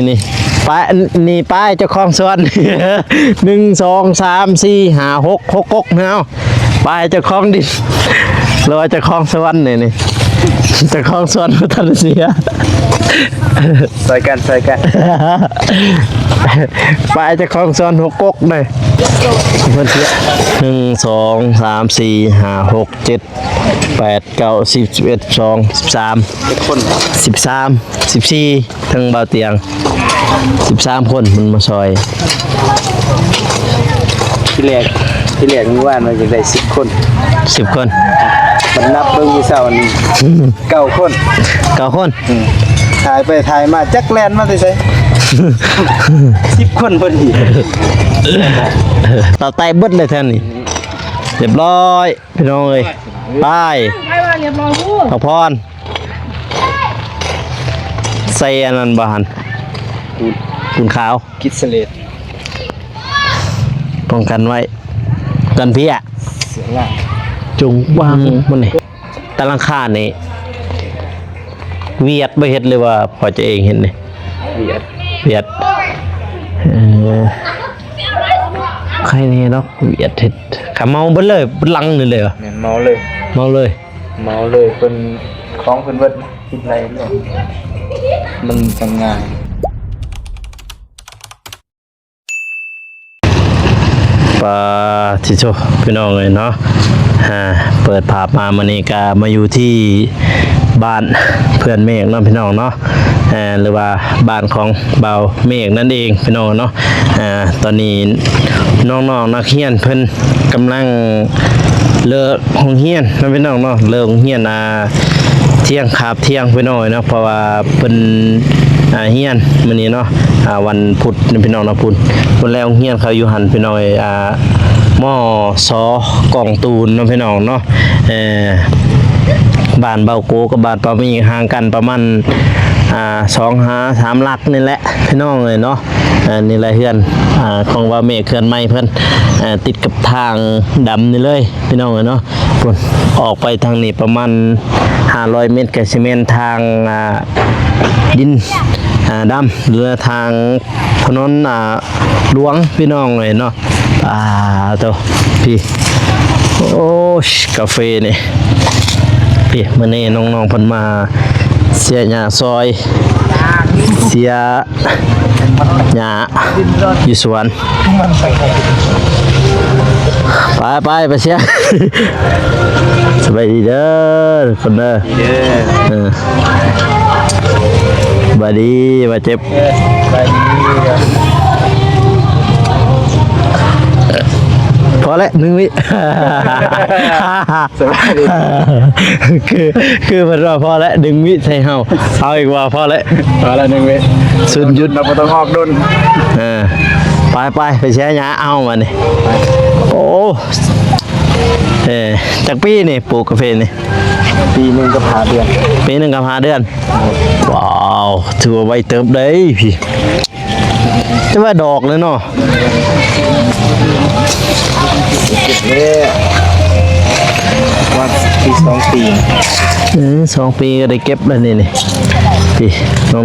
ນີ້ໆ ໄປ ນີ້ໄປເຈົ້າຂອງສວນ ໜຶ່ງ ສອງ ສາມ ສີ່ ຫ້າ ຫົກ ຫົກກົກເນາະ ໄປເຈົ້າຂອງດິນ ຫຼືວ່າເຈົ້າຂອງສວນນີ້ນີ້ ເຈົ້າຂອງສວນບໍ່ທັນເສຍ ຊ່ອຍກັນ ຊ່ອຍກັນ ໄປເຈົ້າຂອງສວນຫົກກົກເດ້ ເພິ່ນເສຍ ໜຶ່ງ ສອງ ສາມ ສີ່ ຫ້າ ຫົກ ເຈັດ ແປດ ເກົ້າ ສິບ ສິບເອັດ ສິບສອງ ສິບສາມ ສິບສາມ ສິບສີ່ ທັງບ່າວຕຽງ ສິບສາມຄົນມັນມາຊ່ອຍ ທີແລກ ທີແລກມື້ວານວ່າຈະໄດ້ສິບຄົນ ສິບຄົນ ມັນນັບເບິ່ງມື້ເຊົ້ານີ້ ເກົ້າຄົນ ເກົ້າຄົນ ອືມ ຖ່າຍໄປຖ່າຍມາຈັກແລ່ນມາແຕ່ໃສ ສິບຄົນພໍດີ ເຕົາແຕກເບິດເລີຍແຖວນີ້ ຮຽບຮ້ອຍ ພີ່ນ້ອງເອີຍ ໄປ ໄປວ່າຮຽບຮ້ອຍ ພັກຜ່ອນ ໃສ່ອັນນັ້ນບໍ່ຫັ້ນ ປູນ ປູນຂາວ ກິດສະເລດ ປ້ອງກັນໄວ້ ກັນເພຍ ເສຍງາມ ຈົ່ງວາງ ອືມ ມັນນີ້ ຕາຫຼັງຄານີ້ ຫວຽດບໍ່ເຮັດ ຫຼືວ່າພໍ່ເຈົ້າເອງເຮັດນີ້ ຫວຽດ ຫວຽດ ເອີ ໃຄແນ່ດອກ ຫວຽດເຮັດ ກະເມົາເບິດເລີຍ ເບິດຫຼັງນີ້ເລີຍ ແມ່ນ ເມົາເລີຍ ເມົາເລີຍ ເມົາເລີຍ ເພິ່ນ ຂອງເພິ່ນເບິດ ຄິດໄລ່ເລີຍ ມັນຈັ່ງງ່າຍ. ປາທິໂທ ພີ່ນ້ອງເອີຍເນາະ ອ່າ ເປີດພາບມາມື້ນີ້ກະມາຢູ່ທີ່ບ້ານເພື່ອນເມກເນາະ ພີ່ນ້ອງເນາະ ເອີ ຫຼືວ່າບ້ານຂອງບ່າວເມກນັ້ນເອງ ພີ່ນ້ອງເນາະ ອ່າ ຕອນນີ້ນ້ອງໆນັກຮຽນເພິ່ນ ກຳລັງເລີກໂຮງຮຽນເນາະ ພີ່ນ້ອງເນາະ ເລີກໂຮງຮຽນ ອ່າ ທ່ຽງ ຄາບທ່ຽງ ພີ່ນ້ອງເນາະ ເພາະວ່າເພິ່ນ ອ່າ ຮຽນມື້ນີ້ເນາະ ອ່າ ວັນພຸດເນາະ ພີ່ນ້ອງເນາະ ພຸ້ນ ພຸ້ນແລ້ວໂຮງຮຽນເຂົາຢູ່ຫັ້ນ ພີ່ນ້ອງເອີຍ ອ່າ ມ.ສ. ກອງຕູນເນາະ ພີ່ນ້ອງເນາະ ເອີ ບ້ານເບົາໂກກັບບ້ານປາມີຫ່າງກັນປະມານ ອ່າ ສອງຫາສາມຫຼັກນີ້ແຫຼະ ພີ່ນ້ອງເອີຍເນາະ. ອ່າ ນີ້ແຫຼະເຮືອນ ອ່າ ຂອງບ່າວເມກ ເຮືອນໃໝ່ເພິ່ນ ອ່າ ຕິດກັບທາງດຳນີ້ເລີຍ ພີ່ນ້ອງເອີຍເນາະ ພຸ້ນ ອອກໄປທາງນີ້ປະມານຫ້າຮ້ອຍເມັດ ກະຊິແມ່ນທາງ ອ່າ ດິນ ອ່າ ດຳ ຫຼືວ່າທາງຖະໜົນ ອ່າ ຫຼວງ ພີ່ນ້ອງເອີຍເນາະ. ອ່າ ໂຕ ພີ້ ໂອ້ຍ ກາເຟນີ້ ພີ້ ມື້ນີ້ນ້ອງໆເພິ່ນມາເສຍຫຍ້າຊ່ອຍ ເສຍຫຍ້າຢູ່ສວນ. ໄປໆ ໄປເສຍ ສະບາຍດີເດີທຸກຄົນເດີ ເອີ ສະບາຍດີ ບາດເຈັບ ເອີ ສະບາຍດີ ພໍແລ້ວ ໜຶ່ງວິ ສະບາຍດີ ຄື ຄືເພິ່ນວ່າພໍແລ້ວ ໜຶ່ງວິໃສ່ເຮົາ ເອົາອີກວ່າ ພໍແລ້ວ ພໍແລ້ວ ໜຶ່ງວິ ສູນຢຸດ ເຮົາບໍ່ຕ້ອງອອກດົນ ເອີ ໄປໆ ໄປເສຍຫຍ້າ ເອົາມານີ້ ໂອ້ ເອີ ຈັກປີນີ້ ປູກກາເຟນີ້? ປີໜຶ່ງກັບຫ້າເດືອນ ປີໜຶ່ງກັບຫ້າເດືອນ. ວ້າວ ຖືວ່າໄວເຕີບເດ້ພີ້ ແຕ່ວ່າດອກເລີຍເນາະ ເກັບແລ້ວ ວ່າປີສອງປີ ເອີ ສອງປີກະໄດ້ເກັບແລ້ວນີ້ ນີ້ ພີ້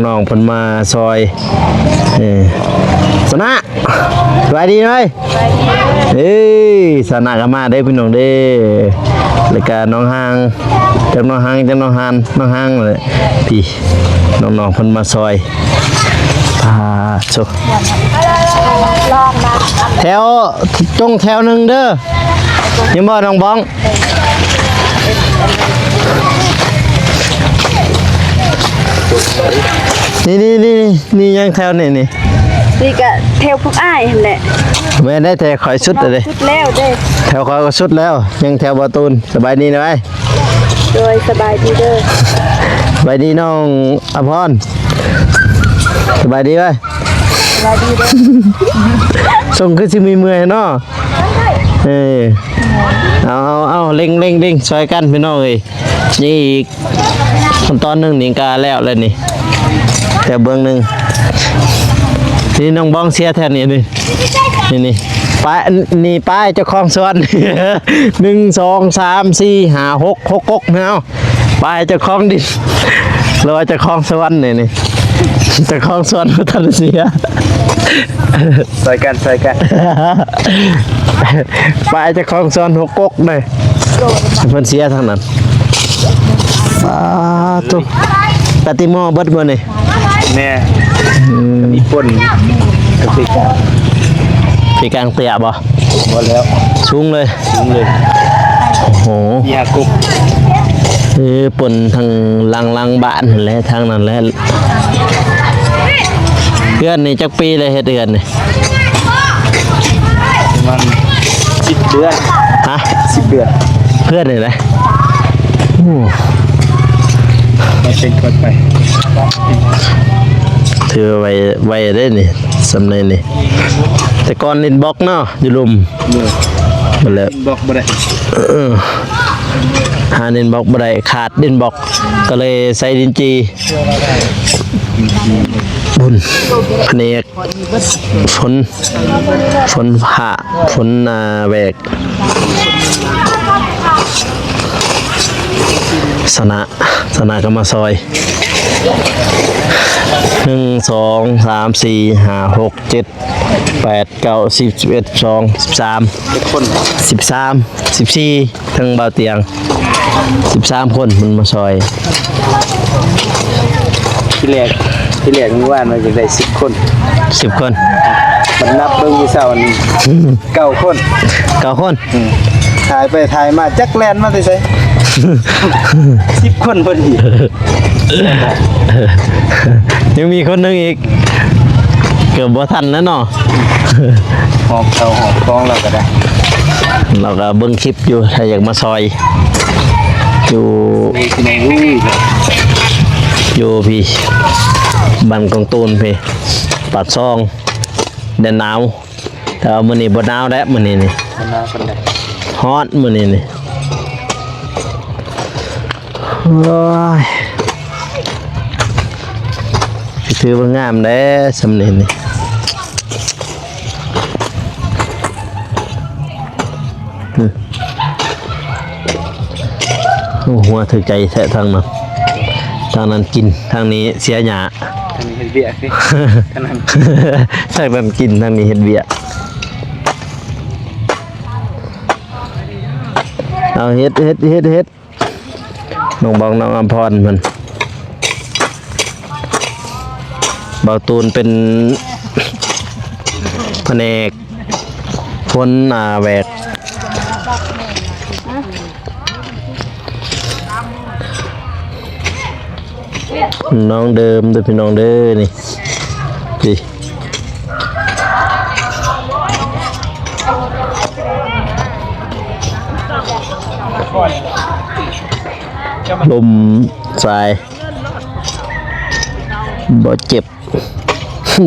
ນ້ອງໆເພິ່ນມາຊ່ອຍ ເອີ ຊະນະ ສະບາຍດີເອີຍ ເອີ ຊະນະກະມາເດ້ພີ່ນ້ອງເດ້ ແລ້ວກະນ້ອງຮ່າງ ຈັກນ້ອງຮ່າງ ຈັກນ້ອງຮ່າງ ນ້ອງຮ່າງແຫຼະ ພີ້ ນ້ອງໆເພິ່ນມາຊ່ອຍ ປາໂທ້ ແຖວ ຈົ່ງແຖວໜຶ່ງເດີ ເຫັນບໍ່ນ້ອງບອງ ນີ້ໆໆ ນີ້ຍັງແຖວນີ້ນີ້ ນີ້ກະແຖວພວກອ້າຍຫັ້ນແຫຼະ ແມ່ນໄດ໋ ແຖວຂ້ອຍສຸດແລ້ວເດ້ ສຸດແລ້ວເດ້ ແຖວຂ້ອຍກະສຸດແລ້ວ ຍັງແຖວບ່າວຕູນ ສະບາຍດີນະໄວ ໂດຍ ສະບາຍດີເດີ ສະບາຍດີນ້ອງອາພອນ ສະບາຍດີໄວ ສະບາຍດີເດີ ສົ່ງຄືຊິເມື່ອຍໆເນາະ ເອີ ເອົາໆໆ ເລັ່ງໆໆ ຊ່ອຍກັນພີ່ນ້ອງເອີຍ ນີ້ອີກ ຂັ້ນຕອນໜຶ່ງນີ້ກະແລ້ວແລ້ວນີ້ ແຖວເບື້ອງໜຶ່ງ ນີ້ນ້ອງບອງເສຍແຖວນີ້ ນີ້ ນີ້ ນີ້ ໄປ ນີ້ໄປເຈົ້າຂອງສວນ ໜຶ່ງ ສອງ ສາມ ສີ່ ຫ້າ ຫົກ ຫົກກົກເນາະ ໄປເຈົ້າຂອງດິນ ຫຼືວ່າເຈົ້າຂອງສວນນີ້ ນີ້ ເຈົ້າຂອງສວນບໍ່ທັນເສຍ. ຊ່ອຍກັນ ຊ່ອຍກັນ. ປາຍເຈົ້າຂອງສວນຫົກກົກເດ້ ເພິ່ນເສຍທັງນັ້ນ. ສາທຸ ກະຕິໝໍເບິດມື້ນີ້. ແມ່ ອືມ ມີຝົນກະຕິກາງ ປີກາງເຕ້ຍບໍ່? ບໍ່ແລ້ວ ສູງເລີຍ ສູງເລີຍ. ໂອ້ໂຫ ຍາກຸບ ເອີ ປົນທາງຫຼັງ ຫຼັງບ້ານຫັ້ນແຫຼະ ທາງນັ້ນແຫຼະ. ເຮືອນນີ້ຈັກປີແລ້ວ ເຮັດເຮືອນນີ້? ປະມານສິບເດືອນ. ຮະ? ສິບເດືອນ. ເຮືອນນີ້ນະ? ໂອ້ ມາເປັນກ່ອນໄປ ຖືວ່າໄວ ໄວເດ້ນີ້ ສ່ຳນີ້ນີ້. ແຕ່ກ່ອນດິນບລັອກເນາະ ຢູ່ລຸ່ມ. ໂດຍ ໝົດແລ້ວ ດິນບລັອກບໍ່ໄດ້. ເອີ ຫາດິນບລັອກບໍ່ໄດ້ ຂາດດິນບລັອກ ກໍເລີຍໃສ່ດິນຈີ່. ບຸນ ພະແນກ ຝົນ ຝົນຟ້າ ຝົນ ອ່າ ແວກ ຊະນະ ຊະນະກໍມາຊ່ອຍ ໜຶ່ງ ສອງ ສາມ ສີ່ ຫ້າ ຫົກ ເຈັດ ແປດ ເກົ້າ ສິບ ສິບເອັດ ສິບສອງ ສິບສາມ ສິບສາມ ສິບສີ່ ທັງບ່າວຕຽງ ສິບສາມຄົນມັນມາຊ່ອຍ. ທີແລກ ທີແລກມື້ວານວ່າຈະໄດ້ສິບຄົນ ສິບຄົນ ມັນນັບເບິ່ງມື້ເຊົ້ານີ້ ເກົ້າຄົນ ເກົ້າຄົນ. ອືມ ຖ່າຍໄປຖ່າຍມາ ຈັກແລ່ນມາແຕ່ໃສ ສິບຄົນພໍດີ. ຍັງມີຄົນໜຶ່ງອີກ ເກືອບບໍ່ທັນແລ້ວເນາະ ຫອບເຂົ້າຫອບຂອງລາວກໍໄດ້ ລາວກໍເບິ່ງຄລິບຢູ່ ຖ້າຢາກມາຊ່ອຍ ຢູ່ ຢູ່ພີ້ ບ້ານກອງຕູນພີ້ ປາກຊ່ອງ ແດນໜາວ. ແຕ່ວ່າມື້ນີ້ບໍ່ໜາວແລ້ວ ມື້ນີ້ນີ້ ບໍ່ໜາວປານໃດ ຮ້ອນມື້ນີ້ນີ້. ໂອ້ຍ ຖືວ່າງາມເດ້ ສ່ຳນີ້ນີ້. ອື ໂອ້ ຫົວຖືກໃຈແທ້ ທາງນັ້ນ ທາງນັ້ນກິນ ທາງນີ້ເສຍຫຍ້າ. ທາງນີ້ເຮັດວຽກ ທາງນັ້ນ ທາງນັ້ນກິນ ທາງນີ້ເຮັດວຽກ. ເອົາ ເຮັດ ເຮັດ ເຮັດ ເຮັດ ນ້ອງບອງ ນ້ອງອຳພອນເພິ່ນ ບ່າວຕູນເປັນພະແນກຄົນ ອ່າ ແວກ. ນ້ອງເດີມເດີພີ່ນ້ອງເດີ ນີ້ ນີ້ ລົມສາຍ ບໍ່ເຈັບ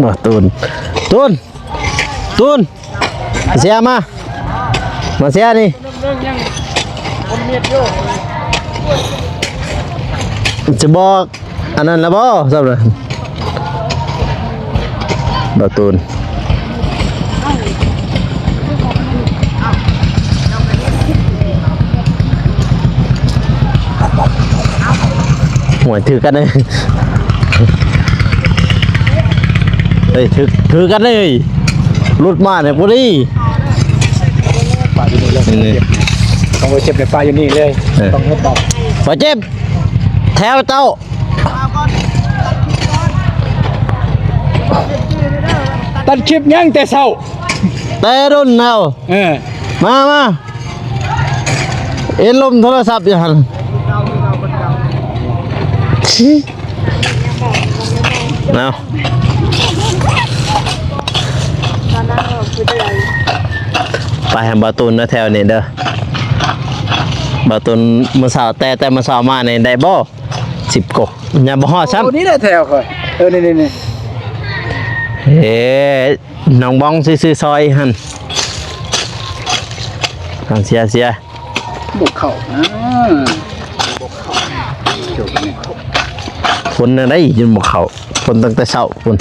ບໍ່ ຕູນ ຕູນ ຕູນ ເສຍມາ ມາເສຍນີ້ ຈະບອກ ອັນນັ້ນລະບໍ່ ສຳລັບບ່າວຕູນ. ໂອ້ຍ ຖືກກັນເລີຍ ເຮີ້ຍ ຖືກ ຖືກກັນເລີຍ ຫຼຸດມານີ້ພໍດີ. ປາຢູ່ນີ້ເລີຍ ນີ້ ຕ້ອງໄປເຈັບໃນປາຢູ່ນີ້ເລີຍ ເອີ ຕ້ອງເຮັດບາດ ບໍ່ເຈັບ ແຖວເຈົ້າ ຕັດຄລິບຍັງແຕ່ເຊົ້າ ແຕ່ດົນແລ້ວ ເອີ ມາ ມາ ເອັນລົມໂທລະສັບຢູ່ຫັ້ນ ເອົາ ໄປຫາບ່າວຕູນເດີ ແຖວນີ້ເດີ ບ່າວຕູນ ມື້ເຊົ້າ ແຕ່ ແຕ່ມື້ເຊົ້າມານີ້ໄດ້ບໍ່ ສິບກົກ ຍັງບໍ່ຮອດຊ້ຳ. ໂອ້ ນີ້ແຫຼະແຖວຂ້ອຍ ເອີ ນີ້ ນີ້ ນີ້ ເອີ ນ້ອງບອງຊິຊື້ຊອຍຫັ້ນ ເອົາ ເສຍ ເສຍ ບໍ່ເຂົ້ານະ ບໍ່ເຂົ້າ ຄົນແນວໃດຈຶ່ງບໍ່ເຂົ້າ ຄົນຕັ້ງແຕ່ເຊົ້າພຸ້ນ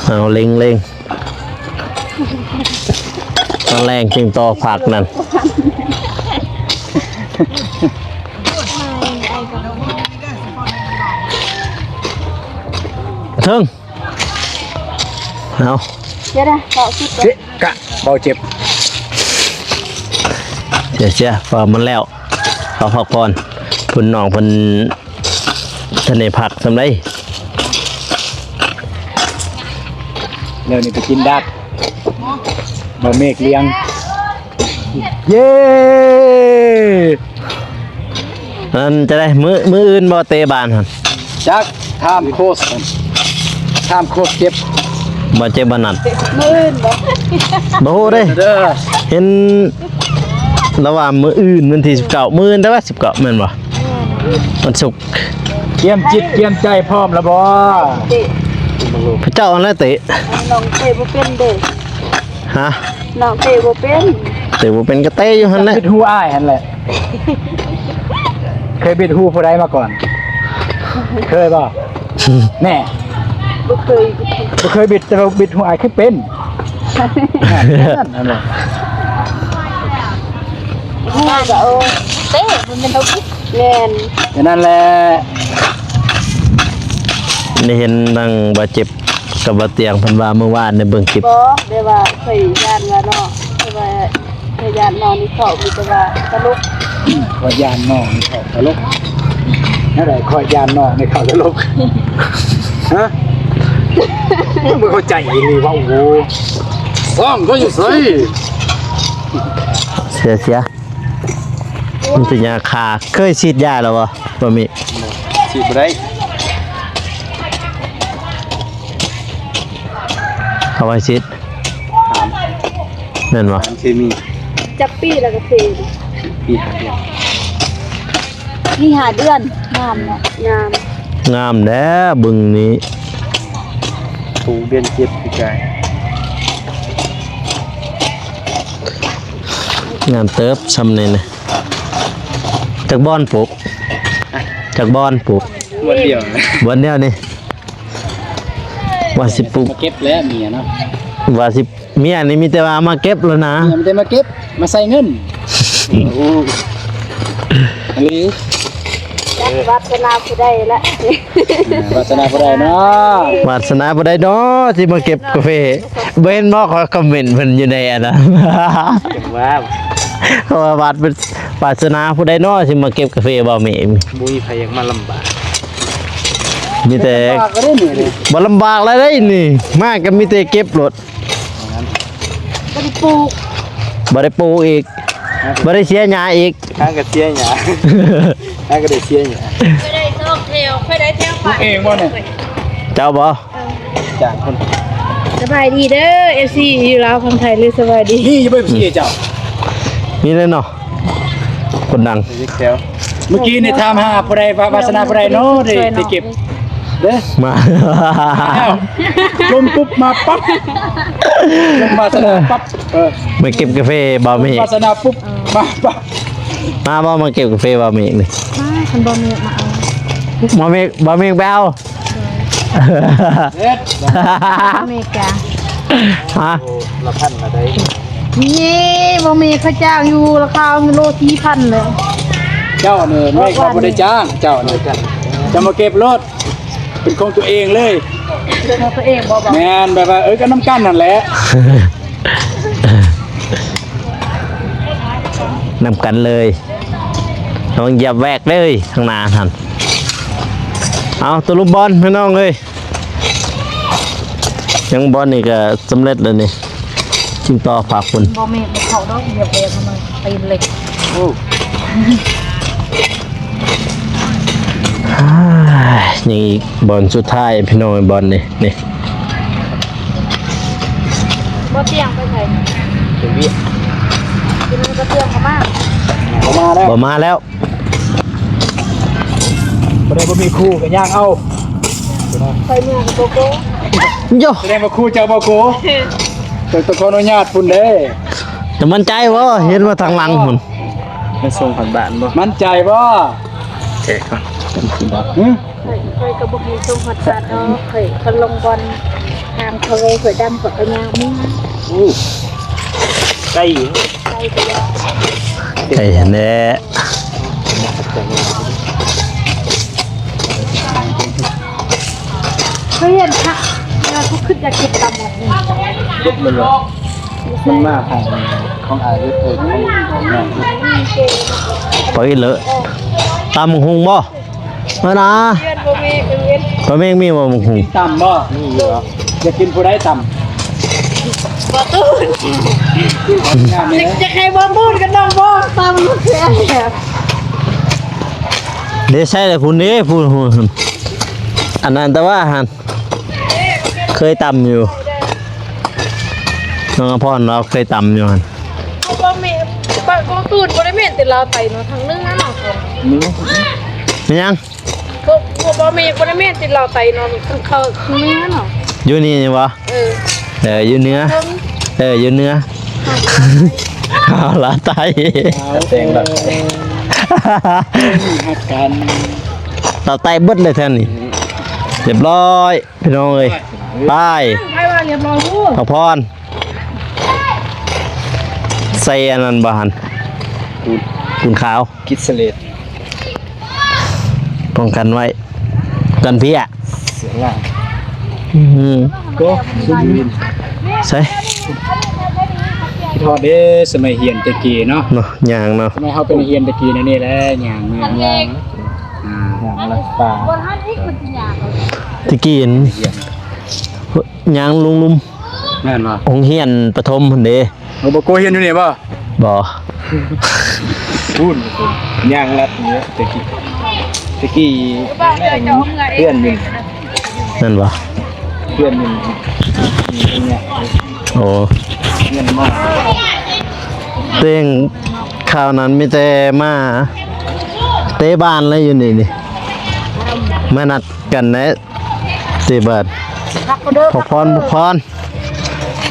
ເອົາ ເລັ່ງ ເລັ່ງ. ຕອນແລງຈຶ່ງຕໍ່ຜັກນັ້ນ ເທິງ ເອົາ ເຈົ້ານະ ເອົາສຸດ ເຈະກະ ເບົາເຈັບ ເສຍໆ ເພາະມັນແລ້ວ ເອົາພັກຜ່ອນ ເພິ່ນ ນ້ອງເພິ່ນ ທັນໄດ້ພັກສ່ຳໃດ ແລ້ວນີ້ໄປກິນດາດ ບໍ່ເມກລ້ຽງ ເຢ້ ອັນຈະໄດ້ ມື້ ມື້ອື່ນບໍ່ເຕະບານຫັ້ນ? ຈັກ ຖາມໂຄດ ຖາມໂຄດເຈັບ ບໍ່ເຈັບບໍ່ນັດ ມື້ອື່ນບໍ່? ບໍ່ຮູ້ເດ້ ເດີ ເຫັນລາວວ່າມື້ອື່ນວັນທີສິບເກົ້າ ມື້ອື່ນແຕ່ວ່າສິບເກົ້າແມ່ນບໍ່? ແມ່ນ ວັນສຸກ ກຽມຈິດກຽມໃຈພ້ອມແລ້ວບໍ່? ເຕະ ພະເຈົ້າຫັ້ນແຫຼະເຕະ ນ້ອງເຕະບໍ່ເປັນເດ້ ຮະ? ນ້ອງເຕະບໍ່ເປັນ ເຕະບໍ່ເປັນກໍເຕະຢູ່ຫັ້ນແຫຼະ ບິດຫູອ້າຍຫັ້ນແຫຼະ ເຄີຍບິດຫູຜູ້ໃດມາກ່ອນ? ເຄີຍບໍ່? ແນ່ ບໍ່ເຄີຍ ບໍ່ເຄີຍບິດ ແຕ່ວ່າບິດຫູອ້າຍຄືເປັນ ນັ້ນແຫຼະ ຫູກໍເອີ ເຕະ ມັນເປັນເຮົາຜິດ ແມ່ນ ແຕ່ນັ້ນແຫຼະ ໄດ້ເຫັນທັງບາດເຈັບ ກັບວ່າຕຽງເພິ່ນວ່າມື້ວານໄດ້ເບິ່ງຄລິບ ບໍ່ ແບບວ່າຂ້ອຍຢ້ານວ່າເນາະ ແຕ່ວ່າຂ້ອຍຢ້ານນ້ອງນີ້ເຂົາມີແຕ່ວ່າຕະຫຼົກ ຂ້ອຍຢ້ານນ້ອງນີ້ເຂົາຕະຫຼົກ ແນວໃດຂ້ອຍຢ້ານນ້ອງນີ້ເຂົາຕະຫຼົກ ຮະ ບໍ່ເຂົ້າໃຈອີ່ຫຼີວ່າ ໂອ້ໂຫ ຊ້ອງເຂົາຢູ່ໃສ ເສຍ ເສຍ ມັນຊິຍາຄາ ເຄີຍສີດຢາແລ້ວບໍ່? ບໍ່ມີ ບໍ່ ສີດບໍ່ໄດ້ ເອົາໄວ້ສີດ ຖາມ ແມ່ນບໍ່? ສານເຄມີ ຈັກປີແລ້ວກະເພ ປີຫ້າເດືອນ ປີຫ້າເດືອນ ງາມເນາະ ງາມ ງາມແດ່ ບຶງນີ້ ປູກເດືອນເຈັດປີກາຍ ງາມເຕີບ ຊ່ຳນີ້ນະ ຈັກບ່ອນປູກ? ຈັກບ່ອນປູກ? ບ່ອນດຽວ ບ່ອນດຽວນີ້ ວ່າຊິປູກ ມາເກັບແລ້ວເມຍເນາະ ວ່າຊິ ເມຍນີ້ມີແຕ່ວ່າມາເກັບແລ້ວນະ ເມຍມີແຕ່ມາເກັບ ມາໃສ່ເງິນ ໂອ້ ອີ່ຫຼີ ຈັກວາດສະໜາຜູ້ໃດລະ ວາດສະໜາຜູ້ໃດເນາະ ວາດສະໜາຜູ້ໃດເນາະ ຊິມາເກັບກາເຟ ບໍ່ເຫັນບໍ່ ເຂົາຄອມເມັນເພິ່ນຢູ່ໃນອັນນັ້ນ ຈັ່ງວ່າ ເຂົາວ່າວາດ ວາດສະໜາຜູ້ໃດເນາະ ຊິມາເກັບກາເຟບ່າວເມກ ບໍ່ມີໃຜຢາກມາລຳບາກ ມີແຕ່ ລຳບາກກໍໄດ້ນີ້ ບໍ່ລຳບາກແລ້ວເດ້ນີ້ ມາກໍມີແຕ່ເກັບໂລດ ບໍ່ໄດ້ປູກ ບໍ່ໄດ້ປູກອີກ ບໍ່ໄດ້ເສຍຫຍ້າອີກ ຫາກໍເສຍຫຍ້າ ຫາກໍໄດ້ເສຍຫຍ້າ ຂ້ອຍໄດ້ສອງແຖວ ຂ້ອຍໄດ້ແຖວ ປູກເອງບໍ່ນີ້? ເຈົ້າບໍ່? ຈ້າງຄົນ ສະບາຍດີເດີ ເອັຟຊີ ຢູ່ລາວຝັ່ງໄທ ຫຼືສະບາຍດີ ມີຢູ່ບໍ່ ເອັຟຊີ ເຈົ້າ? ມີແລ້ວເນາະ ຄົນດັງ ເມື່ອກີ້ນີ້ຖາມຫາຜູ້ໃດ ວາ ວາດສະໜາຜູ້ໃດເນາະ ໄດ້ ໄດ້ເກັບເດ້ ມາ ມາແລ້ວ ລົມປຸບມາປັບ ລົມວາດສະໜາປັບ ເອີ ມາເກັບກາເຟບ່າວເມກ ວາດສະໜາປຸບ ມາປັບ ມາບໍ່ ມາເກັບກາເຟບ່າວເມກນີ້ ມາ ຄັນບ່າວເມກມາເອົາ ບ່າວເມກ ບ່າວເມກໄປເອົາ ເດັດ ເມກາ ຮະ ລະພັນລະໄດ້ ນີ້ບໍ່ມີເຂົາຈ້າງຢູ່ລາຄາໂລສີ່ພັນເລີຍ ເຈົ້ານີ້ແມ່ນເຂົາບໍ່ໄດ້ຈ້າງ ເຈົ້ານີ້ ຈະມາເກັບໂລດ ເປັນຂອງຕົວເອງເລີຍ ເປັນຂອງຕົວເອງບໍ່? ແມ່ນ ແບບວ່າ ເອີ ກໍນຳກັນຫັ້ນແຫຼະ ນຳກັນເລີຍ ລະວັງຢຽບແວກເດີ ຂ້າງໜ້າຫັ້ນ ເອົາ ຕົວລຸມບອນ ພີ່ນ້ອງເອີຍ ຍັງ ບ່ອນນີ້ກໍສຳເລັດແລ້ວນີ້ ຈິງຕໍ່ພາກພຸ້ນ ບໍ່ແມ່ນບໍ່ເຂົ້າດອກ ຢາກແບກມາຕີນເຫຼັກ ໂອ້ ຍັງອີກບ່ອນສຸດທ້າຍພີ່ນ້ອງ ບ່ອນນີ້ ນີ້ ບໍ່ຕຽງໄປໃສ? ເປັນວຽກ ກິນກະຕຽງເຂົ້າມາ ບໍ່ມາແລ້ວ ບໍ່ມາແລ້ວ. ບໍ່ໄດ້ ບໍ່ມີຄູ່ກໍຍ່າງເອົາ ໃສ່ເມືອກັບໂກໂກ້ ໂຍ ສະແດງວ່າຄູ່ເຈົ້າບໍ່ໂກ ເຈົ້າຕ້ອງຂໍອະນຸຍາດພຸ້ນເດ້ ແຕ່ໝັ້ນໃຈບໍ່? ເຫັນວ່າທາງຫຼັງພຸ້ນ ໄປສົ່ງຮອດບ້ານບໍ່? ໝັ້ນໃຈບໍ່? ເອະ ຫຶ? ຂ້ອຍ ຂ້ອຍກໍບໍ່ໃຫ້ສົ່ງຮອດບ້ານດອກ ຂ້ອຍ ຂ້ອຍລົງບ່ອນທາງເຂົາເລີຍ ຂ້ອຍດຳ ຂ້ອຍກໍຍ່າງເມືອ ໂອ້ ໄກຢູ່ ໄກ ໄກແດ່. ເຄີຍເຫັນຄັກ ແຕ່ວ່າກູຄິດຢາກເກັບຕຳບັກຫຸ່ງ ເກັບມັນວ່າ ມັນມາຂອງ ຂອງອາຍເຮັດເອງ ຂອງ ຂອງນາງເຮັດ. ໄປເລີຍ ຕຳບັກຫຸ່ງບໍ່? ມານາ ເພື່ອນບໍ່ມີ ເອີ ບໍ່ແມ່ນມີບໍ່ບັກຫຸ່ງ? ຕຳບໍ່? ມີຢູ່. ຢາກກິນຜູ້ໃດຕຳ? ບໍ່ຕູນ. ຢາກ ຢາກໃຫ້ບໍ່ຕູນກັບນ້ອງບໍ່ຕຳ. ເດ້ໃສ່ແລ້ວພຸ້ນເດ້ ພຸ້ນ ອັນນັ້ນ ແຕ່ວ່າຫັ້ນ ເຄີຍຕຳຢູ່ ນ້ອງອະພອນລາວເຄີຍຕຳຢູ່ຫັ້ນ. ບໍ່ແມ່ນ ບໍ່ ບໍ່ຕູນບໍ່ໄດ້ແມ່ນແຕ່ລາວໃຕ້ເນາະ ທາງເໜືອເນາະ. ມີ ມີຫຍັງ? ບໍ່ ບໍ່ ບໍ່ແມ່ນ ບໍ່ໄດ້ແມ່ນແຕ່ລາວໃຕ້ເນາະ ທາງເຂົາ ທາງເໜືອເນາະ. ຢູ່ນີ້ນີ້ບໍ່? ເອີ ເອີ ຢູ່ເໜືອ ເອີ ຢູ່ເໜືອ ລາວໃຕ້ ເອີ ເອີ ຮັກກັນ ລາວໃຕ້ເບິດເລີຍແຖວນີ້. ອືມ ຮຽບຮ້ອຍ ພີ່ນ້ອງເອີຍ ໄປ ໄປວ່າຮຽບຮ້ອຍພຸ້ນ ພັກຜ່ອນ ໃສ່ອັນນັ້ນບໍ່ຫັ້ນ ປູນ ປູນຂາວ ກິດສະເລດ ປ້ອງກັນໄວ້ ກັນເພຍ ເສຍງດັງ ອືມ ໂອ້ ໃສ່ ຄິດຮອດເດ້ ສະໄໝຮຽນແຕ່ກີ້ເນາະ ເນາະ ຍ່າງເນາະ ສະໄໝເຮົາເປັນນັກຮຽນແຕ່ກີ້ແນວນີ້ແຫຼະ ຍ່າງເມືອງ ຍ່າງ ອ່າ ຍ່າງລັດປ່າ ແຕ່ກີ້ຫັ້ນ ຍ່າງລົງລຸ່ມ ແມ່ນບໍ່? ໂຮງຮຽນປະຖົມພຸ້ນເດ້. ເຮົາບໍ່ກົວຮຽນຢູ່ນີ້ບໍ່? ບໍ່ ພຸ້ນ ຍ່າງລັດນີ້ ແຕ່ກີ້ ແຕ່ກີ້ ເພື່ອນຢູ່ ແມ່ນບໍ່? ເພື່ອນຢູ່ນີ້ ໂອ້ ຮຽນມາ ແຕ່ງ ຄາວນັ້ນມີແຕ່ມາເຕະບານແລ້ວ ຢູ່ນີ້ນີ້ ມານັດກັນແຫຼະ ເຕະບານ ພັກກ່ອນເດີ ພັກຜ່ອນ ພັກຜ່ອນ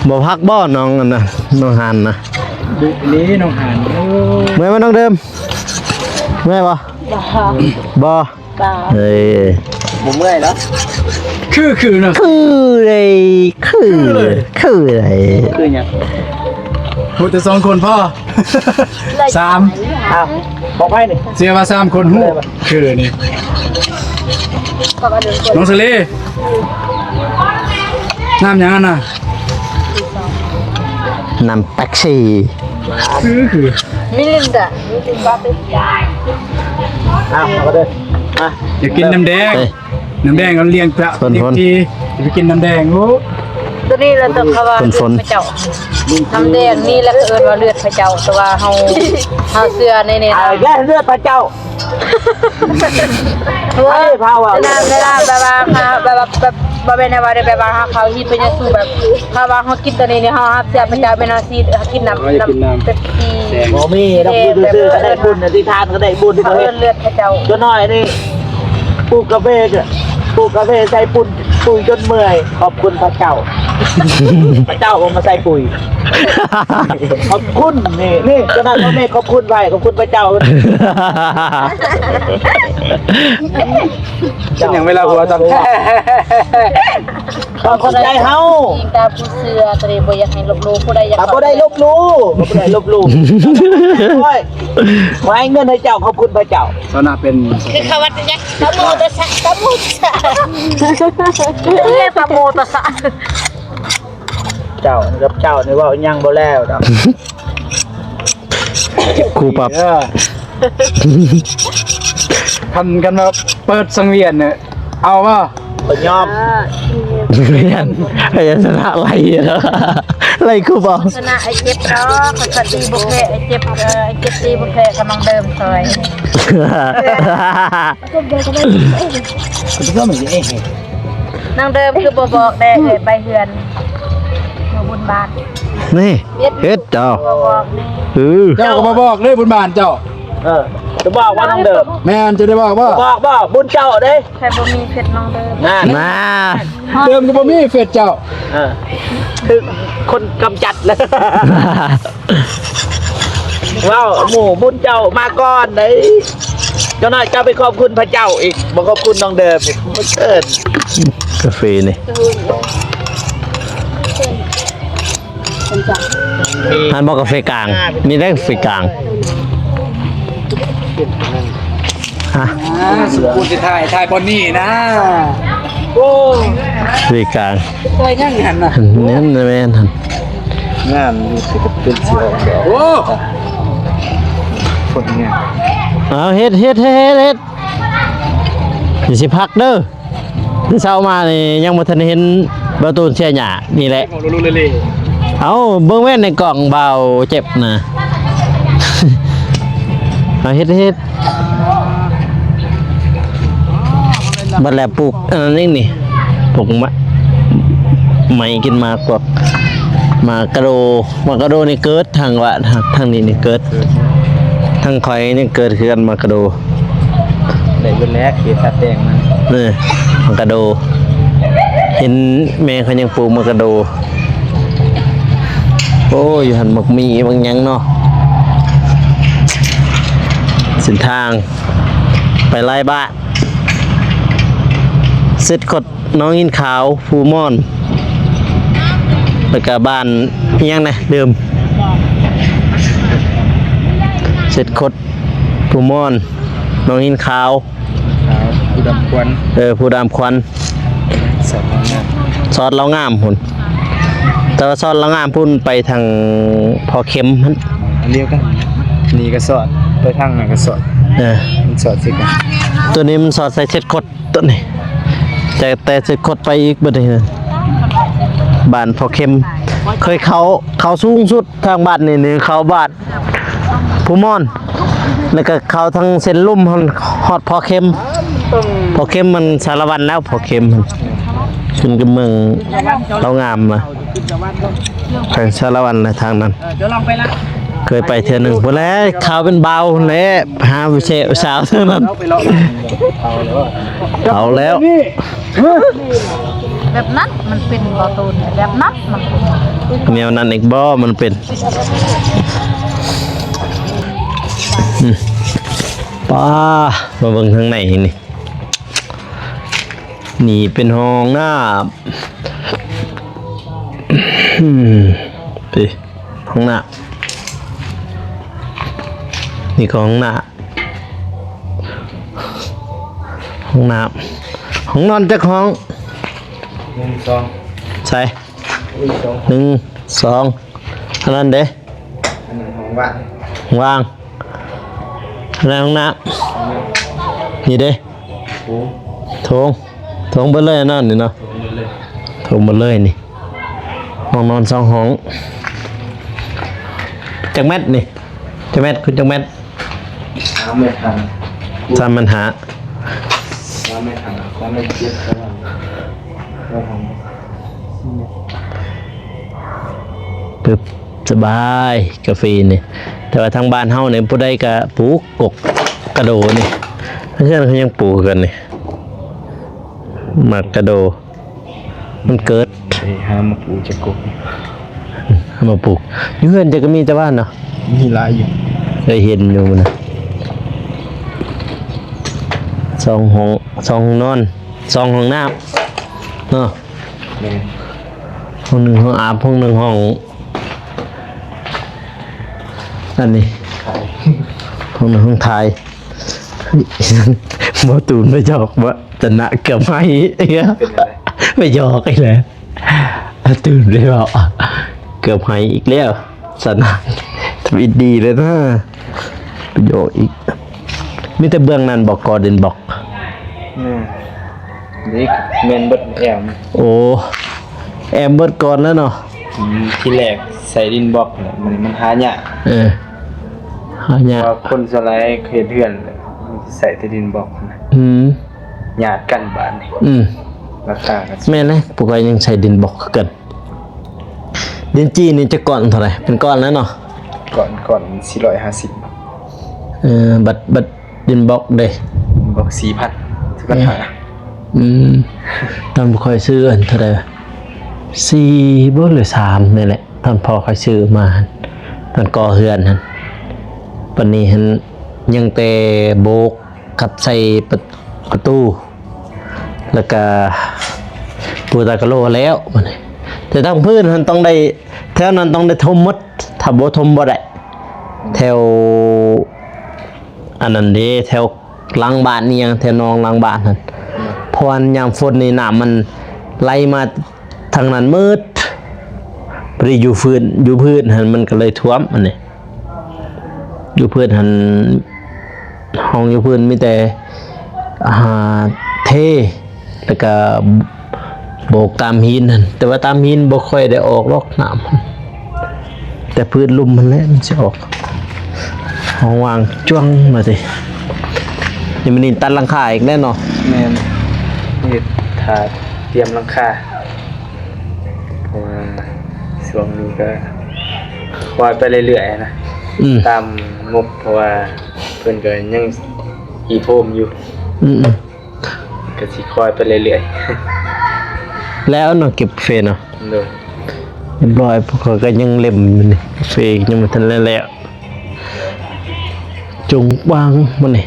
ບໍ່ພັກບໍ່ ນ້ອງອັນນະ ນ້ອງຫານນະ ດຸນີ້ນ້ອງຫານ ໂອ້ ເມື່ອຍບໍ່ນ້ອງເດີມ? ເມື່ອຍບໍ່? ບໍ່ ບໍ່ ບໍ່ ເອີ ບໍ່ເມື່ອຍເນາະ ຄື ຄືເນາະ ຄືເລີຍ ຄືເລີຍ ຄືເລີຍ ຄືຫຍັງ? ຮູ້ແຕ່ສອງຄົນພໍ ສາມ ອ້າວ ຂອງໃຜນີ້? ເຊື່ອວ່າສາມຄົນຮູ້ ຄືນີ້ ນ້ອງສາລີ ນ້ຳຫຍັງຫັ້ນນະ? ນ້ຳແປັບຊີ ຄື ຄື ມິລິນດາ ມິລິນດາ ເປັບຊີ ອ້າວ ເອົາເດີ ອ່ະ ຢາກກິນນ້ຳແດງ ເອີຍ ນ້ຳແດງເອົາລ້ຽງພະ ຝົນ ຝົນ ໄປກິນນ້ຳແດງ ໂອ້ ໂຕນີ້ລະ ເຂົາວ່າ ຝົນ ຝົນ ເລືອດພະເຈົ້າ ນ້ຳແດງນີ້ລະ ເອີ້ນວ່າເລືອດພະເຈົ້າ ແຕ່ວ່າເຮົາ ເຮົາເຊື່ອໃນ ໃນ ເອົາອີກແລ້ວ ເລືອດພະເຈົ້າ ເອີ ເວລາ ເວລາແບບວ່າ ເຮົາແບບວ່າ ແບບ ບໍ່ແມ່ນວ່າ ແບບວ່າເຮົາ ເຮົາຮີດພະເຢຊູ ແບບ ເຮົາວ່າເຮົາກິນໂຕນີ້ນີ້ ເຮົາຮັບເຊື້ອພະເຈົ້າ ແມ່ນເຮົາຊິ ເຮົາກິນນ້ຳ ເຮົາຢາກກິນນ້ຳ ນ້ຳເປັບຊີ ບໍ່ມີດອກ ຢູ່ຊື່ໆ ກໍໄດ້ບຸນ ອະທິຖານກໍໄດ້ບຸນ ເຂົາເອີ້ນເລືອດພະເຈົ້າ ຈົນໜ້ອຍນີ້ ປູກກາເຟ ປູກກາເຟໃສ່ປຸ໋ຍ ປຸ໋ຍຈົນເມື່ອຍ ຂອບຄຸນພະເຈົ້າ ພະເຈົ້າເອົາມາໃສ່ປຸ໋ຍ ຂອບຄຸນ ນີ້ ນີ້ ຂະໜາດພໍ່ແມ່ຂອບຄຸນໄປ ຂອບຄຸນພະເຈົ້າ ເຈົ້າ ຫຍັງເວລາຫົວຕອນ ຄວາມເຂົ້າໃຈເຮົາ ອີງຕາມຜູ້ເຊື່ອ ຕອນນີ້ບໍ່ຢາກໃຫ້ລົບຫຼູ່ ຜູ້ໃດຢາກ ບໍ່ໄດ້ລົບຫຼູ່ ບໍ່ໄດ້ລົບຫຼູ່ ໂອ້ຍ ຂໍໃຫ້ເງິນໃຫ້ເຈົ້າ ຂອບຄຸນພະເຈົ້າ ສະນະເປັນ ຄືເຂົາວ່າ ນະໂມຕັດສະ ນະໂມຕັດສະ ນະໂມຕັດສະ ເຈົ້າກັບເຈົ້ານີ້ເວົ້າຫຍັງບໍ່ແລ້ວດອກ ຄູປັບ ເອີ ຄັນ ຄັນວ່າເປີດສັງວຽນນີ້ ເອົາບໍ່? ບໍ່ຍອມ ເອີ ພະຍັນຊະນະໄລ່ ໄລ່ຄູບໍ່? ຊະນະໄອ້ເຈັບເນາະ ຂ້ອຍກໍຕີບໍ່ແພ້ ໄອ້ເຈັບ ເອີ ໄອ້ເຈັບຕີບໍ່ແພ້ ກຳລັງເດີມຊ່ອຍ ນ້ອງເດີມຄືບໍ່ບອກແດ່ ເອີ ໄປເຮືອນ ເມືອບຸນບ້ານ ນີ້ ເຮັດ ເຮັດເຈົ້າ ບໍ່ບອກນີ້ ເອີ ເຈົ້າກໍບໍ່ບອກເລີຍບຸນບ້ານເຈົ້າ ເອີ ຈະບອກວ່ານ້ອງເດີມ ແມ່ນ ຈະໄດ້ບອກບໍ່? ບອກບໍ່? ບຸນເຈົ້າເດ້ ໃຜບໍ່ມີເຟສນ້ອງເດີມ ນັ້ນ ນະ ເດີມກໍບໍ່ມີເຟສເຈົ້າ ເອີ ຄືຄົນກຳຈັດແລ້ວ ເວົ້າໝູ່ບຸນເຈົ້າມາກ່ອນເດ້ ຈັກໜ້ອຍເຈົ້າໄປຂອບຄຸນພະເຈົ້າອີກ ບໍ່ຂອບຄຸນນ້ອງເດີມອີກ ບໍ່ເຊີນ ກາເຟນີ້ ຫັ້ນບໍ່ກາເຟກາງ ມີແຕ່ກາເຟກາງ ເປັນອັນນັ້ນ ອ່າ ອ່າ ສົມຄວນຊິຖ່າຍ ຖ່າຍບ່ອນນີ້ນະ. ໂອ້ ທີ່ກາງ ຖ່າຍຫຍັງຫັ້ນນະ? ແມ່ນ ແມ່ນຫັ້ນ ງາມຢູ່ ຊິເປັນເສືອ. ໂອ້ ຄົນງາມ. ເອົາ ເຮັດ ເຮັດ ເຮັດ ເຮັດ ເຮັດ ຊິພັກເດີ. ແຕ່ເຊົ້າມານີ້ຍັງບໍ່ທັນເຫັນບ່າວຕູນເສຍຫຍ້ານີ້ແຫຼະ. ເອົາ ເບິ່ງແມ່ນໃນກ້ອງບ່າວເຈັບນະ. ເອົາ ເຮັດ ເຮັດ ບັດແລ້ວປູກອັນນັ້ນອີກນີ້ ປູກມະ ໄມ້ກິນໝາກພວກ ໝາກກະໂດ. ໝາກກະໂດນີ້ເກີດທາງວ່າ ທາງນີ້ນີ້ເກີດ ທາງຂ້ອຍຍັງເກີດຄືກັນ ໝາກກະໂດ. ໄດ້ເບິດແລ້ວ ເຂດສັດແດງມັນ ເອີ ໝາກກະໂດ. ເຫັນແມ່ເຂົາຍັງປູກໝາກກະໂດ. ໂອ້ ຢູ່ຫັ້ນໝາກໝີ່ ໝາກຫຍັງເນາະ. ເສັ້ນທາງໄປຫຼາຍບ້ານ ເສັດຄົດ ໜອງຫີນຂາວ ພູມ່ອນ ແລ້ວກະບ້ານອີ່ຫຍັງນະ ລືມ. ເສັດຄົດ ພູມ່ອນ ໜອງຫີນຂາວ ຂາວ ພູດຳຄວັນ. ເອີ ພູດຳຄວັນ ສອດລາວງາມ ສອດລາວງາມພຸ້ນ. ແຕ່ວ່າສອດລາວງາມພຸ້ນໄປທາງພໍ່ເຂັມຫັ້ນ ອັນດຽວກັນ. ນີ້ກະສອດ ໄປທາງນັ້ນກະສອດ. ເອີ ມັນສອດຄືກັນ. ໂຕນີ້ມັນສອດໃສ່ເສັດຄົດ ໂຕນີ້ ແຕ່ ແຕ່ເສັດຄົດໄປອີກ ບາດນີ້ ບ້ານພໍ່ເຂັມ. ເຄີຍເຂົ້າ ເຂົ້າສູງສຸດທາງບ້ານນີ້ ນີ້ເຂົ້າບ້ານ ພູມ່ອນ ແລ້ວກະເຂົ້າທາງເສັ້ນລຸ່ມ ຮອດພໍ່ເຂັມ. ພໍ່ເຂັມມັນສາລະວັນແລ້ວ ພໍ່ເຂັມຫັ້ນ ຂຶ້ນກັບເມືອງລາວງາມນະ ແຂວງສາລະວັນນະ ທາງນັ້ນ. ເຄີຍໄປເທື່ອໜຶ່ງພຸ້ນແຫຼະ ຂາວເປັນບ່າວພຸ້ນແຫຼະ ຫາຜູ້ແຊວສາວທາງນັ້ນ. ເອົາແລ້ວ ແບບນັ້ນມັນເປັນບໍ່ໂຕນ ແບບນັ້ນມັນເປັນ ແນວນັ້ນອີກບໍ່ມັນເປັນ. ອືມ ປ້າ ມາເບິ່ງທາງໃນນີ້ ນີ້ເປັນຫ້ອງນ້ຳ ອືມ ນີ້ຫ້ອງນ້ຳ ນີ້ກະຫ້ອງນ້ຳ. ຫ້ອງນ້ຳ ຫ້ອງນອນຈັກຫ້ອງ? ໜຶ່ງ ສອງ ໃສ? ໜຶ່ງ ສອງ ໜຶ່ງ ສອງ ອັນນັ້ນເດ້? ອັນນັ້ນຫ້ອງວ່າງ ຫ້ອງວ່າງ. ອັນນັ້ນຫ້ອງນ້ຳ ຫ້ອງນ້ຳ ນີ້ເດ້? ໂຖງ ໂຖງ ໂຖງເບິດເລີຍ ອັນນັ້ນນີ້ເນາະ ໂຖງເບິດເລີຍ ໂຖງເບິດເລີຍນີ້. ຫ້ອງນອນສອງຫ້ອງ ຈັກແມັດນີ້? ຈັກແມັດ? ຄືຈັກແມັດ? ສາມແມັດຫ້າ ສາມແມັດຫ້າ ສາມແມັດຫ້າ ສາມແມັດເຈັດ ປຶບ ສະບາຍ ກາເຟນີ້. ແຕ່ວ່າທາງບ້ານເຮົານີ້ ຜູ້ໃດກະປູກກົກກະໂດນີ້ ເຮືອນເຂົາຍັງປູກຄືກັນນີ້ ໝາກກະໂດ. ມັນເກີດ ໄປຫາມາປູກຈັກກົກ ຫາມາປູກ. ຢູ່ເຮືອນເຈົ້າກະມີແຕ່ວ່າເນາະ ມີຫຼາຍຢູ່ ເຄີຍເຫັນຢູ່ນະ. ສອງຫ້ອງ ສອງຫ້ອງນອນ ສອງຫ້ອງນ້ຳເນາະ. ແມ່ນ ຫ້ອງໜຶ່ງຫ້ອງອາບ ຫ້ອງໜຶ່ງຫ້ອງ ອັນນີ້ ຫ້ອງໜຶ່ງຫ້ອງຖ່າຍ. ບໍ່ຕູນໄປຫຍອກບໍ່ ຈະນະເກືອບໄຫ້ ເປັນຈັ່ງໃດ ໄປຫຍອກອີກແລ້ວ. ຕື່ມໄດ້ເວົ້າ ເກືອບໄຫ້ອີກແລ້ວ ສະນະ ທຳອິດດີເລີຍນະ ໄປຫຍອກອີກ. ມີແຕ່ເບື້ອງນັ້ນບໍ່ ກໍ່ດິນບລັອກ? ແມ່ນ ນີ້ແມ່ນເບິດແອ້ມ. ໂອ້ ແອ້ມເບິດກ່ອນແລ້ວເນາະ. ອືມ ທີແລກໃສ່ດິນບລັອກແຫຼະ ມັນ ມັນຫາຍາກ. ເອີ ຫາຍາກ ເພາະວ່າຄົນສ່ວນຫຼາຍເຮັດເຮືອນ ມັນຊິໃສ່ແຕ່ດິນບລັອກນະ. ອືມ ຍາດກັນບາດນີ້. ອືມ ລາຄາກໍ ແມ່ນແຫຼະ ພວກຂ້ອຍຍັງໃຊ້ດິນບລັອກຄືກັນ. ດິນຈີ່ນີ້ຈັກກ້ອນເທົ່າໃດ? ເປັນກ້ອນແລ້ວເນາະ. ກ້ອນ ກ້ອນສີ່ຮ້ອຍຫ້າສິບ. ເອີ ບັດ ບັດດິນບລັອກເດ? ບລັອກສີ່ພັນ ສີ່ພັນຫ້າ. ອືມ ຕອນຂ້ອຍຊື້ອັນເທົ່າໃດ ສີ່ບໍ່ ຫຼື ສາມນີ້ແຫຼະ ຕອນພໍ່ຂ້ອຍຊື້ມາ ຕອນກໍ່ເຮືອນຫັ້ນ. ບັດນີ້ຫັ້ນຍັງແຕ່ໂບກ ກັບໃສ່ປະ ປະຕູ ແລ້ວກະປູຕາກະໂລແລ້ວ. ແຕ່ທັງພື້ນຫັ້ນຕ້ອງໄດ້ ແຖວນັ້ນຕ້ອງໄດ້ຖົມໝົດ ຖ້າບໍ່ຖົມບໍ່ໄດ້. ແຖວອັນນັ້ນເດ້ ແຖວ ຫຼັງບ້ານອີ່ຫຍັງ ແຖວໜອງຫຼັງບ້ານຫັ້ນ. ເພາະວ່າຍາມຝົນນີ້ນ້ຳມັນໄຫຼມາທາງນັ້ນໝົດ ພໍດີຢູ່ພື້ນ ຢູ່ພື້ນຫັ້ນມັນກໍເລີຍຖ້ວມ. ອັນນີ້ຢູ່ພື້ນຫັ້ນ ຫ້ອງຢູ່ພື້ນມີແຕ່ ອ່າ ເທ ແລ້ວກໍໂບກຕາມຫີນຫັ້ນ. ແຕ່ວ່າຕາມຫີນບໍ່ຄ່ອຍໄດ້ອອກດອກນ້ຳ ແຕ່ພື້ນລຸ່ມຫັ້ນແຫຼະມັນຊິອອກ. ຫ້ອງວ່າງຈ້ວງມາຕິ. ຍັງມື້ນີ້ຕັດຫຼັງຄາອີກແລ້ວເນາະ. ແມ່ນ ເຮັດ ຖ້າຕຽມຫຼັງຄາ ເພາະວ່າຊ່ວງນີ້ກໍຄອຍໄປເລື້ອຍໆນະ ອືມ ຕາມງົບ ເພາະວ່າເພິ່ນກໍຍັງຮີບໂຮມຢູ່. ອືມໆ ກໍຊິຄອຍໄປເລື້ອຍໆ ແລ້ວເນາະ ເກັບກາເຟເນາະ. ໂດຍ ຮຽບຮ້ອຍ ຂ້ອຍກໍຍັງເລັມຢູ່ນີ້ ກາເຟຍັງບໍ່ທັນໄດ້ແລ້ວ. ຈົງວາງມື້ນີ້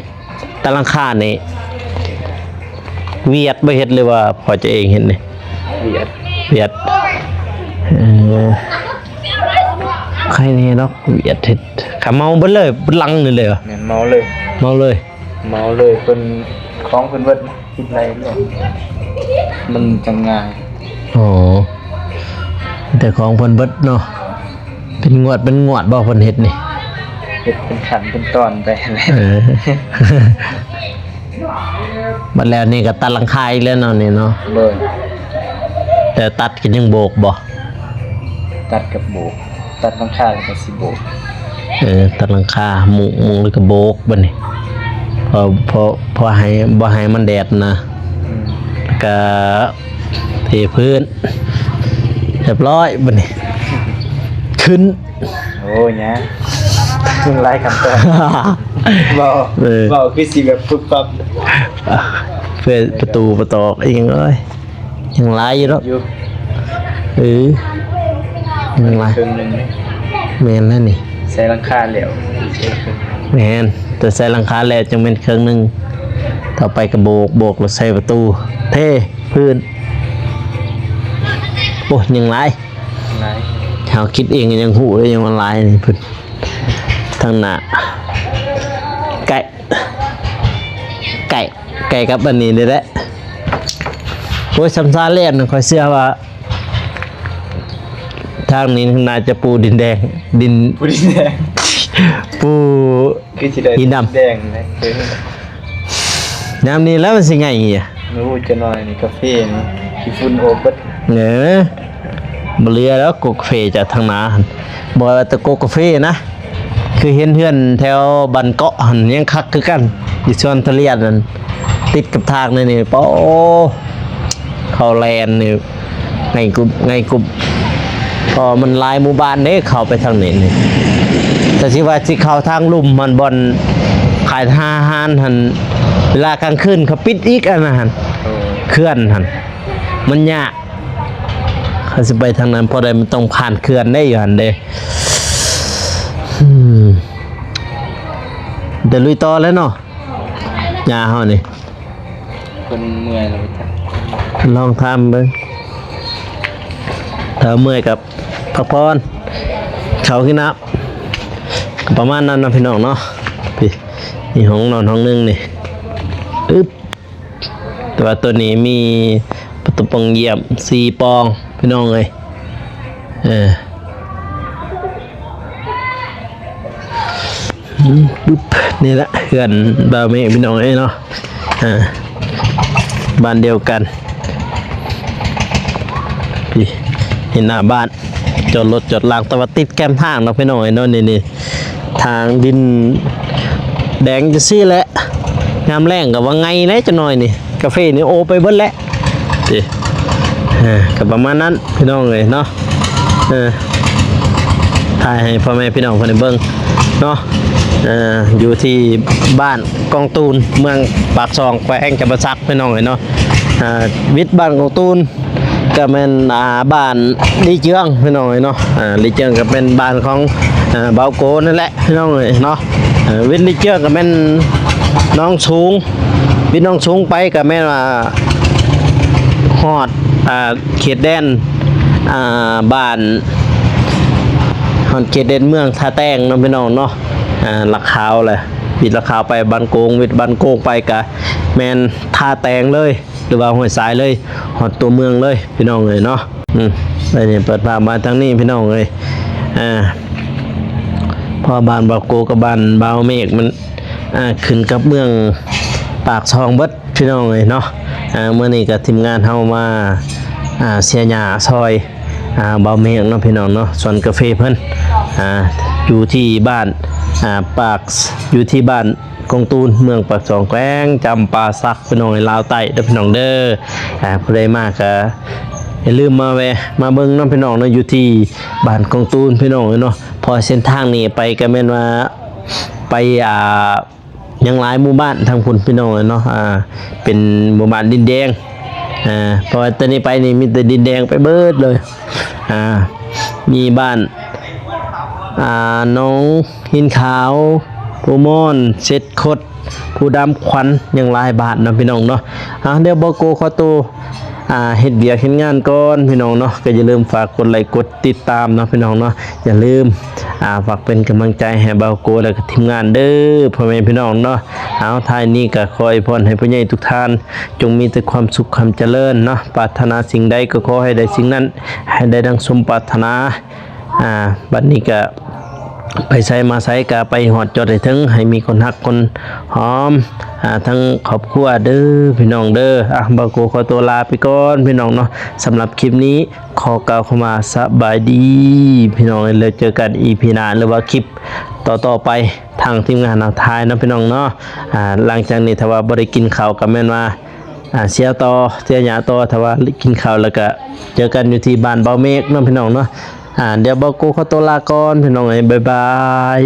ຕາຫຼັງຄານີ້ ວຽດບໍ່ເຮັດ ຫຼືວ່າພໍ່ເຈົ້າເອງເຮັດນີ້? ວຽດ ວຽດ. ເອີ ໃຄແນ່ດອກ ວຽດເຮັດ. ຂ້າເມົາເບິດເລີຍ ເບິດຫຼັງນີ້ເລີຍຫວາ? ແມ່ນ ເມົາເລີຍ ເມົາເລີຍ ເມົາເລີຍ. ເພິ່ນ ຂອງເພິ່ນເບິດ ຄິດໄລ່ເລື່ອງ ມັນຈັ່ງງ່າຍ. ອໍ ແຕ່ຂອງເພິ່ນເບິດເນາະ. ເປັນງວດເປັນງວດບໍ່ເພິ່ນເຮັດນີ້? ເຮັດເປັນຂັ້ນເປັນຕອນໄປ. ເອີ ບັດແລ້ວນີ້ກໍຕັດຫຼັງຄາອີກແລ້ວເນາະນີ້ເນາະ. ໂດຍ ແຕ່ຕັດກໍຍັງໂບກບໍ່? ຕັດກັບໂບກ ຕັດຫຼັງຄາແລ້ວກໍຊິໂບກ. ເອີ ຕັດຫຼັງຄາ ມຸງ ມຸງແລ້ວກໍໂບກບັດນີ້ ເພາະ ເພາະ ເພາະໃຫ້ ບໍ່ໃຫ້ມັນແດດນະ. ອືມ ແລ້ວກໍເທພື້ນ ຮຽບຮ້ອຍບັດນີ້ ຂຶ້ນ. ໂອ້ຍ ຍາກ ມັນຫຼາຍຂັ້ນຕອນ ເວົ້າ ເອີ ເວົ້າຄືຊິແບບປຸບປັບ. ເປີດປະຕູປະຕອກອີ່ຫຍັງເອີຍ ຍັງຫຼາຍຢູ່ດອກ. ຢູ່ ເອີ ຍັງຫຼາຍ ເຄິ່ງໜຶ່ງ. ແມ່ນແລ້ວນີ້ ໃສ່ຫຼັງຄາແລ້ວ ແມ່ນ ແຕ່ໃສ່ຫຼັງຄາແລ້ວຈັ່ງແມ່ນເຄິ່ງໜຶ່ງ. ຕໍ່ໄປກໍໂບກ ໂບກແລ້ວໃສ່ປະຕູ ເທພື້ນ. ໂອ້ຍ ຍັງຫຼາຍ ຫຼາຍ ເຮົາຄິດເອງກໍຍັງຮູ້ເລີຍ ຍັງວ່າຫຼາຍນີ້. ເພິ່ນ ທາງໜ້າ ໃກ້ ໃກ້ ໃກ້ກັບອັນນີ້ນີ້ແຫຼະ. ໂອ້ຍ ຊຳຊາແລ່ນ ຂ້ອຍເຊື່ອວ່າທາງນີ້ໜ້າຈະປູດິນແດງ ດິນ ປູດິນແດງ ປູ ຄືຊິໄດ້ຫີນດຳ ແດງນະ. ເອີ ຍາມນີ້ແລ້ວມັນຊິໄງອີກ? ໂອ້ ຈະໜ້ອຍນີ້ກາເຟນີ້ຂີ້ຝຸ່ນໂອບເບິດ. ເອີ ບໍ່ເຫຼືອແລ້ວກົກກາເຟຈາກທາງໜ້າຫັ້ນ ບໍ່ວ່າແຕ່ກົກກາເຟນະ ຄືເຫັນເຮືອນແຖວບ້ານເກາະຫັ້ນຍັງຄັກຄືກັນ ຢູ່ສວນທຸລຽນນັ້ນ ຕິດກັບທາງນີ້ນີ້ ໂອ້ ເຂົາແລ່ນນີ້ ໄງກຸບໄງກຸບ ເພາະມັນຫຼາຍໝູ່ບ້ານເດ້ ເຂົ້າໄປທາງນີ້ນີ້. ແຕ່ຊິວ່າຊິເຂົ້າທາງລຸ່ມຫັ້ນ ບ່ອນຂາຍອາຫານຫັ້ນ ເວລາກາງຄືນເຂົາປິດອີກອັນນັ້ນຫັ້ນ ເຂື່ອນຫັ້ນ ມັນຍາກ. ເຮົາຊິໄປທາງນັ້ນ ເພາະໃດມັນຕ້ອງຜ່ານເຂື່ອນເດ້ ຢູ່ຫັ້ນເດ້. ອືມ ແຕ່ລຸຍຕໍ່ແລ້ວເນາະ ຍ່າເຮົານີ້ ເພິ່ນເມື່ອຍແລ້ວ ລອງຖາມເບິ່ງ ຖ້າເມື່ອຍກໍພັກຜ່ອນ ເຂົ້າກິນນ້ຳ ປະມານນັ້ນເນາະ ພີ່ນ້ອງເນາະ. ພີ້ ມີຫ້ອງນອນຫ້ອງໜຶ່ງນີ້ ອຶບ ແຕ່ວ່າໂຕນີ້ມີປະຕູປ່ອງຢ້ຽມສີ່ປ່ອງ ພີ່ນ້ອງເອີຍ. ເອີ ອືມ ປຶບ ນີ້ລະເຮືອນບ່າວເມກ ພີ່ນ້ອງເອີຍເນາະ. ອ່າ ບ້ານດຽວກັນ ພີ້ ເຫັນໜ້າບ້ານ ຈອດລົດຈອດລາງ ແຕ່ວ່າຕິດແຄມທາງເນາະ ພີ່ນ້ອງເອີຍເນາະ. ນີ້ໆ ທາງດິນແດງຈັ່ງຊີ້ແຫຼະ ຍາມແລ້ງກໍວ່າໄງແຫຼະ ຈັກໜ້ອຍນີ້ ກາເຟນີ້ໂອໄປເບິດແຫຼະ. ເອີ ອ່າ ກໍປະມານນັ້ນພີ່ນ້ອງເອີຍເນາະ. ເອີ ຖ່າຍໃຫ້ພໍ່ແມ່ພີ່ນ້ອງເພິ່ນໄດ້ເບິ່ງເນາະ. ເອີ ຢູ່ທີ່ບ້ານກອງຕູນ ເມືອງປາກຊ່ອງ ແຂວງຈຳປາສັກ ພີ່ນ້ອງເອີຍເນາະ. ອ່າ ວິດບ້ານກອງຕູນ ກໍແມ່ນ ອ່າ ບ້ານລີເຈືອງ ພີ່ນ້ອງເອີຍເນາະ. ອ່າ ລີເຈືອງກໍເປັນບ້ານຂອງ ເອີ ບ່າວໂກນັ້ນແຫຼະ ພີ່ນ້ອງເອີຍເນາະ. ເອີ ວິດລີເຈືອງກໍແມ່ນໜອງສູງ ວິດໜອງສູງໄປກໍແມ່ນວ່າຮອດ ອ່າ ເຂດແດນ ອ່າ ບ້ານ ຮອດເຂດແດນເມືອງທ່າແຕງເນາະ ພີ່ນ້ອງເນາະ. ອ່າ ຫຼັກຂາວແຫຼະ ວິດລະຄາວໄປບ້ານໂກງ ວິດບ້ານໂກງໄປກະແມ່ນທ່າແຕງເລີຍ ຫຼືວ່າຫ້ວຍຊາຍເລີຍ ຮອດຕົວເມືອງເລີຍພີ່ນ້ອງເອີຍເນາະ. ອືມ ອັນນີ້ເປີດພາບມາທາງນີ້ພີ່ນ້ອງເອີຍ ອ່າ ເພາະວ່າບ້ານບ່າວໂກກັບບ້ານບ່າວເມກມັນ ອ່າ ຂຶ້ນກັບເມືອງປາກຊ່ອງເບິດພີ່ນ້ອງເອີຍເນາະ. ອ່າ ມື້ນີ້ກໍທີມງານເຮົາມາ ອ່າ ເສຍຫຍ້າຊ່ອຍ ອ່າ ບ່າວເມກເນາະພີ່ນ້ອງເນາະ ສວນກາເຟເພິ່ນ ອ່າ ຢູ່ທີ່ບ້ານ ອ່າ ປາກ ຢູ່ທີ່ບ້ານ ກົງຕູນ ເມືອງປາກຊ່ອງ ແຂວງຈຳປາສັກ ພີ່ນ້ອງເອີຍ ລາວໃຕ້ເດີພີ່ນ້ອງເດີ. ອ່າ ຜູ້ໃດມາກະຢ່າລືມມາແວ່ມາເບິ່ງເນາະພີ່ນ້ອງເນາະ ຢູ່ທີ່ບ້ານກົງຕູນພີ່ນ້ອງເອີຍເນາະ. ເພາະເສັ້ນທາງນີ້ໄປກະແມ່ນວ່າໄປ ອ່າ ຍັງຫຼາຍໝູ່ບ້ານທາງພຸ້ນພີ່ນ້ອງເອີຍເນາະ ອ່າ ເປັນໝູ່ບ້ານດິນແດງ ອ່າ ເພາະວ່າແຕ່ນີ້ໄປນີ້ມີແຕ່ດິນແດງໄປເບິດເລີຍ. ອ່າ ມີບ້ານ ອ່າ ໜອງຫີນຂາວ ພູມ່ອນ ເຊັດຄົດ ພູດຳ ຂວັນ ຍັງຫຼາຍບ້ານເນາະພີ່ນ້ອງເນາະ. ອ່າ ດຽວບ່າວໂກຂໍໂຕ ອ່າ ເຮັດວຽກເຮັດງານກ່ອນພີ່ນ້ອງເນາະ. ກໍຢ່າລືມຝາກກົດໄລກ໌ກົດຕິດຕາມເນາະພີ່ນ້ອງເນາະ. ຢ່າລືມ ອ່າ ຝາກເປັນກຳລັງໃຈໃຫ້ບ່າວໂກ ແລະກໍທີມງານເດີພໍ່ແມ່ພີ່ນ້ອງເນາະ. ເອົາ ທ້າຍນີ້ກໍຂໍອວຍພອນໃຫ້ຜູ້ໃຫຍ່ທຸກທ່ານ ຈົ່ງມີແຕ່ຄວາມສຸກຄວາມຈະເລີນເນາະ. ປາດຖະໜາສິ່ງໃດກໍຂໍໃຫ້ໄດ້ສິ່ງນັ້ນ ໃຫ້ໄດ້ດັ່ງສົມປາດຖະໜາ. ອ່າ ບັດນີ້ກະໄປໃສມາໃສກະໄປຮອດຈອດໃຫ້ເຖິງ ໃຫ້ມີຄົນຮັກຄົນຫອມ ອ່າ ທັງຄອບຄົວເດີພີ່ນ້ອງເດີ. ອ່າ ບ່າວໂກຂໍຕົວລາໄປກ່ອນພີ່ນ້ອງເນາະ. ສຳລັບຄລິບນີ້ຂໍກ່າວຄຳວ່າສະບາຍດີພີ່ນ້ອງເອີຍ ແລ້ວເຈີກັນອີພີໜ້າ ຫຼືວ່າຄລິບຕໍ່ໆໄປ ທາງທີມງານເຮົາຖ່າຍເນາະພີ່ນ້ອງເນາະ. ອ່າ ຫຼັງຈາກນີ້ຖ້າວ່າບໍ່ໄດ້ກິນເຂົ້າກໍແມ່ນວ່າ ອ່າ ເສຍຕໍ່ ເສຍຫຍ້າຕໍ່. ຖ້າວ່າກິນເຂົ້າແລ້ວກະເຈີກັນຢູ່ທີ່ບ້ານບ່າວເມກເນາະພີ່ນ້ອງເນາະ. ອ່າ ດຽວບ່າວໂກຂໍຕົວລາກ່ອນພີ່ນ້ອງເອີຍ ບາຍບາຍ.